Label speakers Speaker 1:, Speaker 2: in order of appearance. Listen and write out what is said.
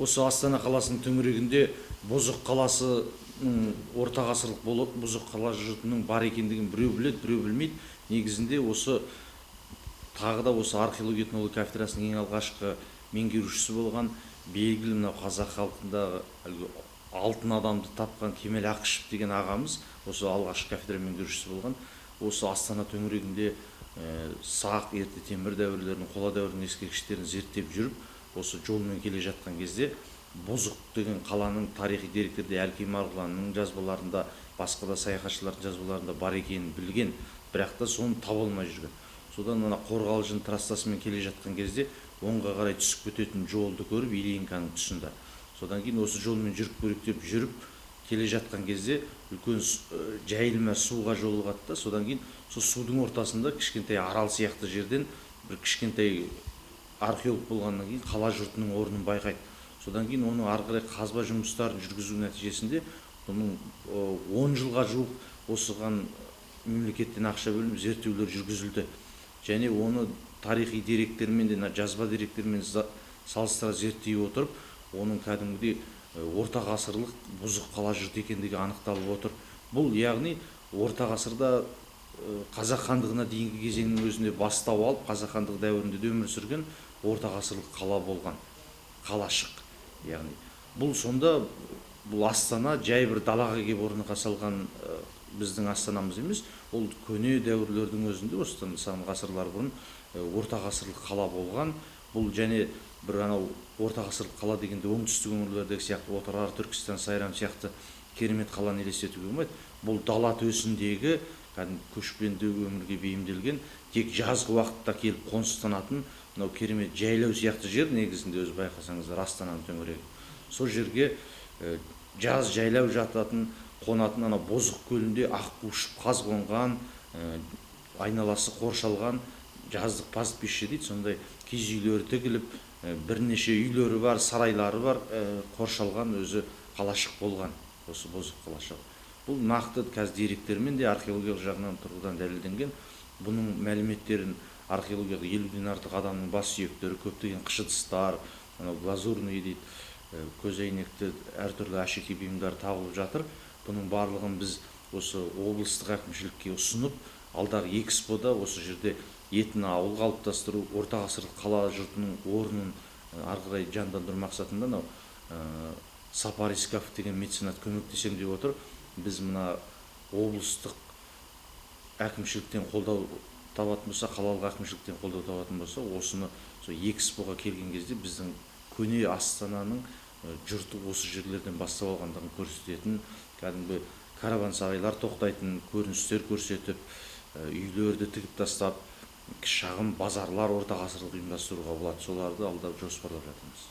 Speaker 1: Осы Астана қаласының төңірегінде Бұзық қаласының орта ғасырлық болып Бұзық қала жұртының бар екендігін біреу біледі, біреу білмейді. Негізінде осы тағы да осы археология этнология кафедрасының ең алғашқы меңгерушісі болған белгілі мынау қазақ халқындағы әлгі алтын адамды тапқан Кемел Ақышев деген ағамыз осы алғашқы кафедра меңгерушісі болған. Осы Астана төңірегінде сақ, ерте темір дәуірлерінің, қола дәуірінің ескерткіштерін зерттеп жүріп, осы жолмен келе жатқан кезде Бұзық деген қаланың тарихи деректерде, Әлкей Марғұланның жазбаларында, басқа да саяхатшылардың жазбаларында бар екенін білген, бірақ та соны таба алмай жүрген. Содан ана Қорғалжын трассасымен келе жатқан кезде оңға қарай түсіп кететін жолды көріп, Ильинканың тұсында. Содан кейін осы жолмен жүріп көрейік деп жүріп келе жатқан кезде үлкен жайылма суға жолығады да, содан кейін сол судың ортасында кішкентай арал сияқты жерден бір кішкентай археолог болғаннан кейін қала жұртының орнын байқайды. Содан кейін оның ары қарай қазба жұмыстарын жүргізу нәтижесінде бұның 10 жылға жуық осыған мемлекеттен ақша бөлініп, зерттеулер жүргізілді. Және оны тарихи деректермен де, жазба деректермен салыстыра зерттей отырып, оның кәдімгідей орта ғасырлық Бұзық қала жұрты екендігі анықталып отыр. Бұл яғни орта ғасырда Қазақ хандығына дейінгі кезеңнің өзінде бастау алып, Қазақ хандығы дәуірінде де өмір сүрген орта ғасырлық қала болған қалашық. Яғни бұл сонда бұл Астана жай бір далаға келіп орныға салған біздің астанамыз емес, ол көне дәуірлердің өзінде осыдан сан ғасырлар бұрын орта ғасырлық қала болған. Бұл және бір анау орта ғасырлық қала дегенде оңтүстік өңірлердегі сияқты Отырар, Түркістан, Сайрам сияқты керемет қаланы елестетуге болмайды. Бұл дала төсіндегі кәдімгі көшпенді өмірге бейімделген, тек жазғы уақытта келіп қоныстанатын мынау керемет жайлау сияқты жер негізінде, өзі байқасаңыздар, Астананың төңірегі. Сол жерге жаз жайлау жататын, қонатын ана Бозық көлінде аққу ұшып, қаз қонған, айналасы қоршалған жаздық пастбище дейді, сондай киіз үйлері тігіліп, бірнеше үйлері бар, сарайлары бар, қоршалған өзі қалашық болған осы Бозық қалашығы. Бұл нақты қазір деректермен де археологиялық жағынан тұрғыдан дәлелденген. Бұның мәліметтерін археологиялық 50-ден артық адамның бас сүйектері, көптеген қыш ыдыстар, анау глазурный дейді, көзәйнекті әртүрлі әшекей бұйымдар табылып жатыр. Бұның барлығын біз осы облыстық әкімшілікке ұсынып, алдағы экспода осы жерде этно ауыл қалыптастыру, орта ғасырлық қала жұртының орнын ары қарай жандандыру мақсатында мынау Сапар Искаков деген меценат көмектесемін деп отыр. Біз мына облыстық әкімшіліктен қолдау табатын болса, қалалық әкімшіліктен қолдау табатын болса, осыны сол экспоға келген кезде біздің көне астананың жұрты осы жерлерден бастау алғандығын көрсететін кәдімгі караван сарайлар тоқтайтын көріністер көрсетіп, үйлерді тігіп тастап, шағын базарлар орта ғасырлық ұйымдастыруға болады. Соларды алда жоспарлап жатырмыз.